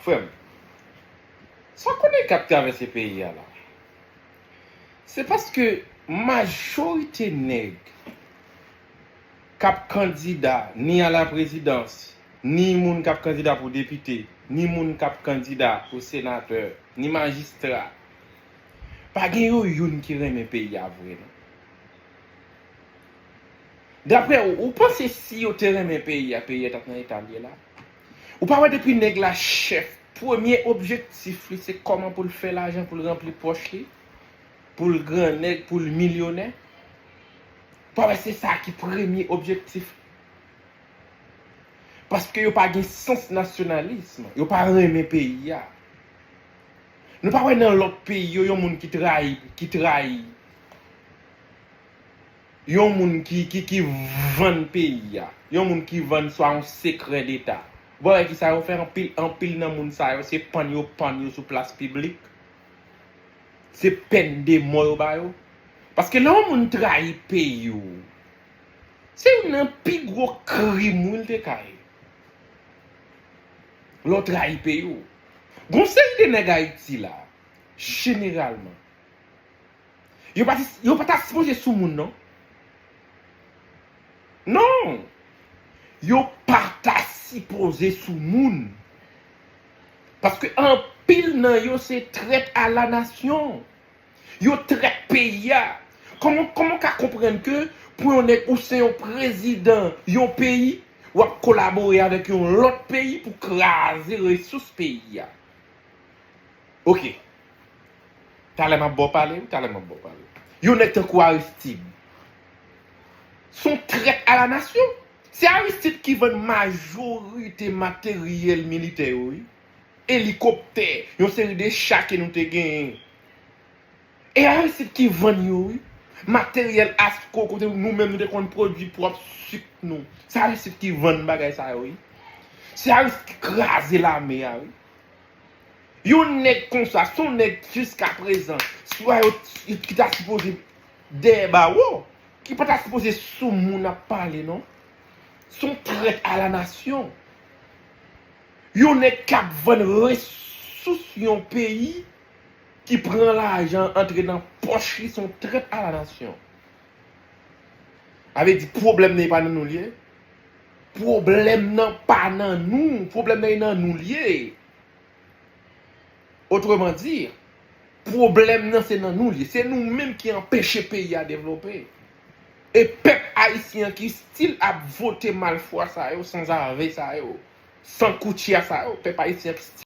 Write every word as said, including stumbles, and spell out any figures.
Frè m, sa w konnen k ap travèse peyi a la? Se paske majorite nèg k ap kandida ni a la prezidans, ni moun k ap kandida pou depite, ni moun k ap kandida pou senatè, ni majistra, pa gen yo youn ki renmen peyi a vre, non. Daprè ou, ou panse si yo te renmen peyi a, peyi a t ap nan eta l ye la? Ou pa wè depi nèg la chèf, premye objektif li se kòman pou l fè lajan, pou l ranpli pòch li, pou l grannèg, pou l milyonè? Ou pa wè se sa ki premye objektif? Paske yo pa gen sans nasyonalis, yo pa renmen peyi a. Nou pa wè nan lòt peyi yo, yon moun ki trayi, ki trayi, yon moun ki, ki, ki vann peyi a, yon moun ki vann swa yon sekrè deta. Ou pa wè ki sa yo fè? Anpil, anpil nan moun sa yo, se pann yo pann yo sou plas piblik. Se pèn de mò yo ba yo. Paske lè yon moun trayi peyi w, se youn nan pi gwo krim wi l te ka ye. Lè w trayi peyi w. Gon seri de nèg Ayiti la, jeneralman, yo pa, yo pa ta sipoze sou moun, non. Non! Yo pa ta sipoze sou moun. Paske anpil nan yo se trèt a la nasyon. Yo trèt peyi a. Kòman, kòman w ka konprann ke pou yon nèg ou se yon prezidan yon peyi, w ap kolabore avèk yon lòt peyi pou kraze resous peyi a? Oke. Talè m ap ba w pale, wi, talè m ap ba w pale. Yon nèg tankou Aristide. Se yon trèt a la nasyon. Se Aristide ki vann majorite materyèl militè yo, wi. Elikoptè, yon seri de cha ke nou te genyen. E Aristide ki vann yo, wi. Materyèl ASCO, kote nou menm nou te konn pwodui pwòp sik nou. Se Aristide ki vann bagay sa yo, wi. Se Aristide ki kraze lame a, wi. Yon nèg konsa, se yon nèg jiskaprezan, swa yo, ki ta sipoze dèyè bawo, ki pa ta sipoze sou moun ap pale, non. Se yon trèt a la nasyon. Yon nèg k ap vann resous yon peyi, ki pran lajan antre nan pòch li, se yon trèt a la nasyon. Sa vle di pwoblèm nan e pa nan nou l ye. Pwoblèm nan pa nan nou. Pwoblèm nan e nan nou l ye. Otreman di, pwoblèm nan se nan nou l ye. Se nou menm ki anpeche peyi a devlope. E pèp ayisyen an ki still ap vote malfwa sa yo, sanzave sa yo, sankoutya sa yo, pèp ayisyen an ki